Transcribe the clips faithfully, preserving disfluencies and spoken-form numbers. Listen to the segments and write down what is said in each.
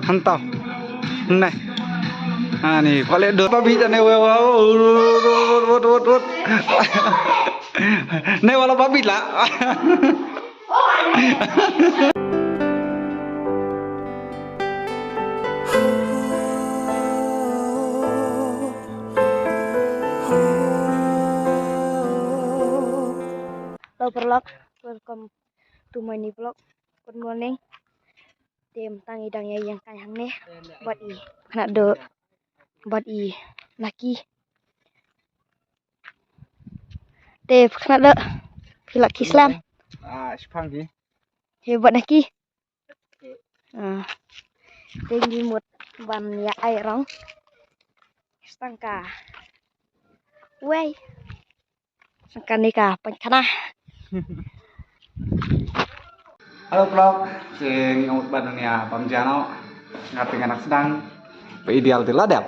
Hantau. Neh. Ani, kwah leh dur babi ta ne, wei, wei, wei, wut, wut, wut, wut. Ne, wala babi la. Hello, vlog. Welcome to my new vlog. Good morning. Te mynta ngi dang ïa ïeng kai hangne bad i Khnatduh bad i Naki. Te Khnatduh, phi la ki slem? Ah, shipang ki. He bad Naki. Ah. Te ngi mut ban ïa ai rong. Stang ka. Wei. Sangkan ni ka pynkhana. Hello vlog, sing ngut ban dunia bam jano. Ngat dengan nak sedang. Ba ideal ti la dep.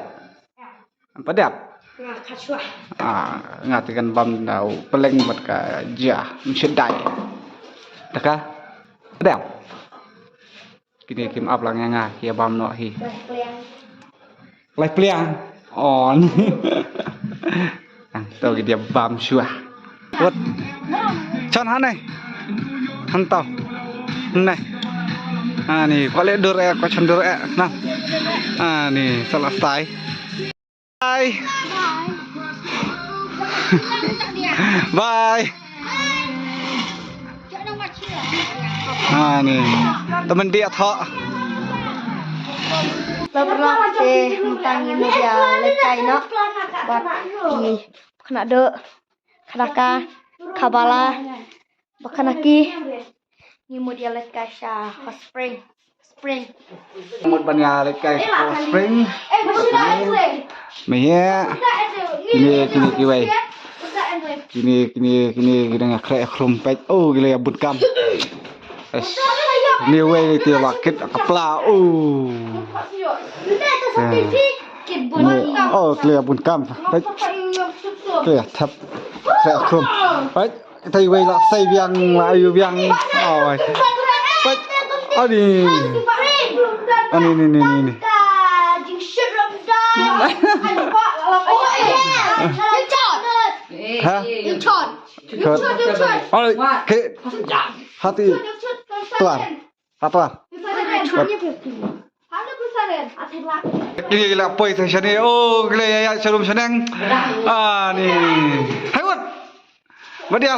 Apa dep? Nga khat shwa. Ah, ngat dengan bam dau peleng bat ka ja. Mesti dai. Daka? Dep. Kine kim ap lang ïa nga, ki ïa bam noh hi. Lai pliang. Lai pliang. On. Ang to ki dia bam shwa. Wat. Chan hane. Hantau. Neh. Ani, kwah leh dur eh, kwah chan dur eh. Nah. Ani, salah stai. Bye. Bye. Ha ni. Temen dia thok. Hello vlog, te mynta ngi mut ïa leit kai noh bad i Khnatduh, Khnaka, Khabala, bad Khanaki. Ngi mut ïa leit kai sha Hot Spring. Spring. Mut ban ïa leit kai sha Hot Spring. Me ïa. Kine, kine kiwei. Kine, kine, kine ki dang ïa khreh khrum peit. Oh, ki la ïa bun kam. Ni wei, ki la kit ka pla. Oh. Oh, ki la ïa bun kam. Peit. Ki la ïa thep. Khreh khrum. Peit. Kita iwei la sei biang, la ayu biang. Oi. Peit. Ani. Ani ni ni ni ni. Ha? Kot. Oi, ke. Hati. Tuar. Hati tuar. Ini gila poi sa shane. Oh, gila ya, ya, sharum shaneng. Ah, ni. Hai, wat. Badial.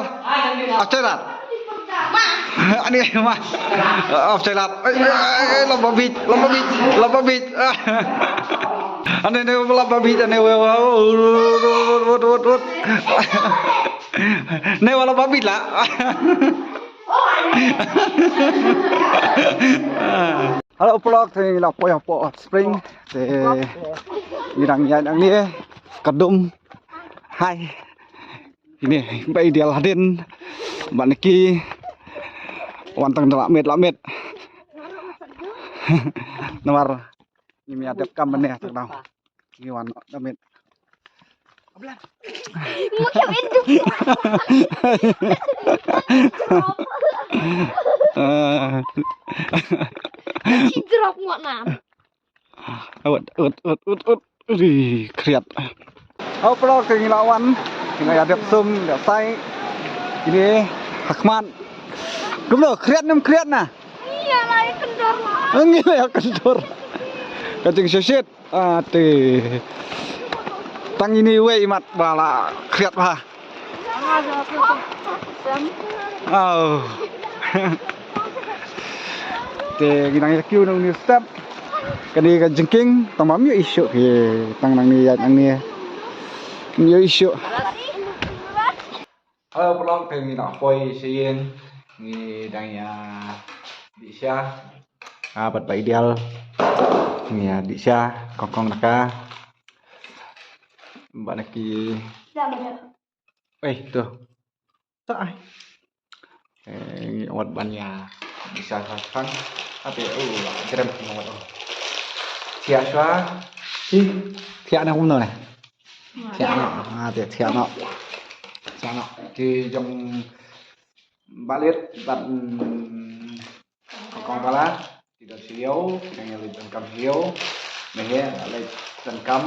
Australia. Ani ma. Australia. Eh, eh, eh, lamba bit, lamba bit, lamba bit. Ani ne lamba bit, ani wa wa. Ne wala lamba bit la. Hello vlog, te ngi la poi hapoh Hot Spring. Te ngi dang ïaid nangne. Ka dum. Hai. Ini ba ideal hadien. Ba niki wan tang da la miet, la miet. Namar ngi ïa dep kam mynne tang dau. Ngi wan da miet. Ci drop ngot nan. Ut, ut, ut, ut, ut. Ri, kriat. Au pro ke ngi la wan. Ngi la ïa dep sum, dep sai. Ini hakmat. Kumno, kriat nem kriat na? Iya lah, ya kendor lah. Ngi la ïa kendor. Ka jingshit. Ate. Tang ini wei mat ba la kriat ba. Au. Te ngi nang ïa kiew nang ni step. Kane ka jingkieng tang ba ym ïoh issue ki tang nang ni ïa nang ni. Ym ïoh issue. Hello vlog, te ngi la poi sha ïing, ngi dang ïa dih sha. Ah, bad ba ideal. Ngi ïa dih sha, kongkong naka. Ba naki. Eh, tu. Ta ai. Eh, ngi wat ban ïa dih sha sha khang. Ate, oh, la jerem ngi wat, oh. Sia sha. Si. Sia na kumno ne? Thiah noh, ah, te thiah noh. Thiah noh. Ki jong balit bad, mm, kong kala. Ki don sha ïew, ki dang ïaleit donkam sha ïew. Me hi la leit donkam,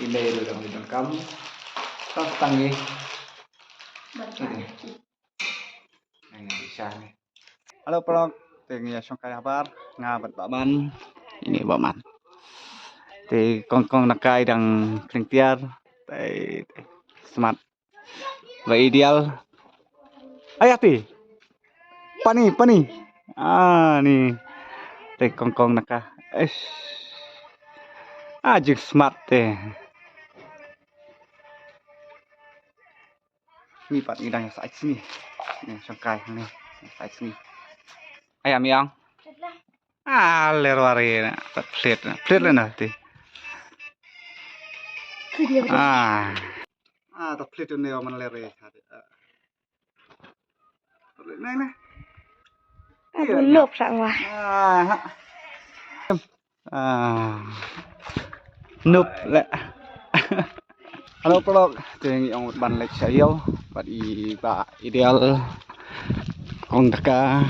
i mei ruh dang leit donkam. Tang tang ngi. Ngi ngi sha ngi. Halo paralok, te ngi ïa shongkai habar, nga bad Bah Man. Ini Bah Man. Te kong kong na kai dang khring tiar. Te, te smat. Ba ideal. Ayati. Pani, pani. Ah, ni. Te kong kong na ka. Eish. Ah, jing smat te. Ni pat ni dang sa sini. Ni shongkai ni. Sa sini. Ayam yang. Ah, ler wari na. Plate na. Plate le na ti. Ah. Ah, ta plate ne man ler re. Nai nai. Aku nup sang wah. Ah. Ah. Nup le. Halo paralok, te ngi ong ban leit sha ïew bad i Bah Ideal. Kong Daka.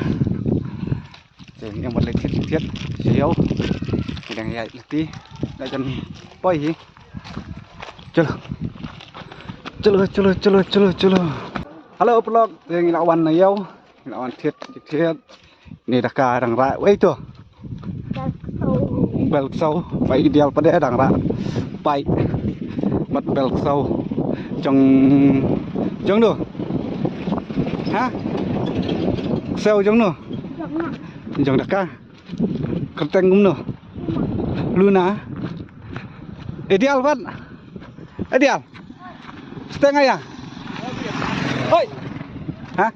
Te ngi ong ban leit thied thied sha ïew. Ngi dang ïaid lynti. Da jan poi hi. Chalo. Chalo, chalo, chalo, chalo, chalo. Halo paralok, te ngi la wan na ïew. Ngi la wan thied thied thied. Ni Daka dang rah wei to. Bel ksew. Bel ksew. Bah Ideal pat de dang rah. Pai. Bad bel ksew. Jong, jong no? Ha? Ksew jong no? Jong Daka. Kyrteng kumno? Luna. Ideal pat. Ideal. Steng aya. Oi. Ha?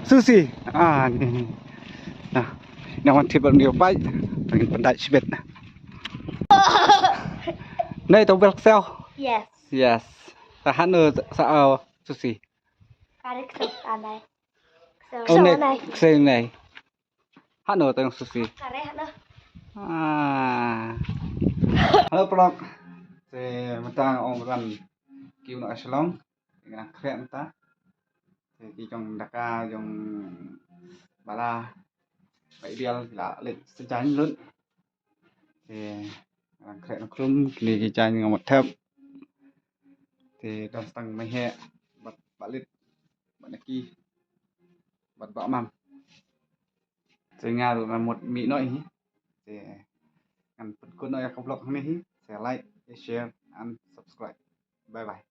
Susi. Ah, ni. Nah. Nang wan tip ni pai. Nang pandai sibet. Nai to bel ksew. Yes. Yes. Tahan no sa, uh, Susi. Kare ksew anai. Ksew anai. Ksew anai. Hano tang Susi. Kare hano. Ah. Halo paralok. Te mynta ong ban ki u na Shillong. Ngi nang khreh mynta. Te ki jong Daka jong Bala. Bah Ideal la leit sha jaiñ lut. Te ngi nang khreh nang khrum kine ki jaiñ nga mut thep. Te don tang mei heh bad Bah Lit bad Naki bad Bah Mam. Te nga ruh nga mut mih noh hi. Te ngan pynkut noh ïa ka vlog hangne hi. Te like, share and subscribe. Bye bye.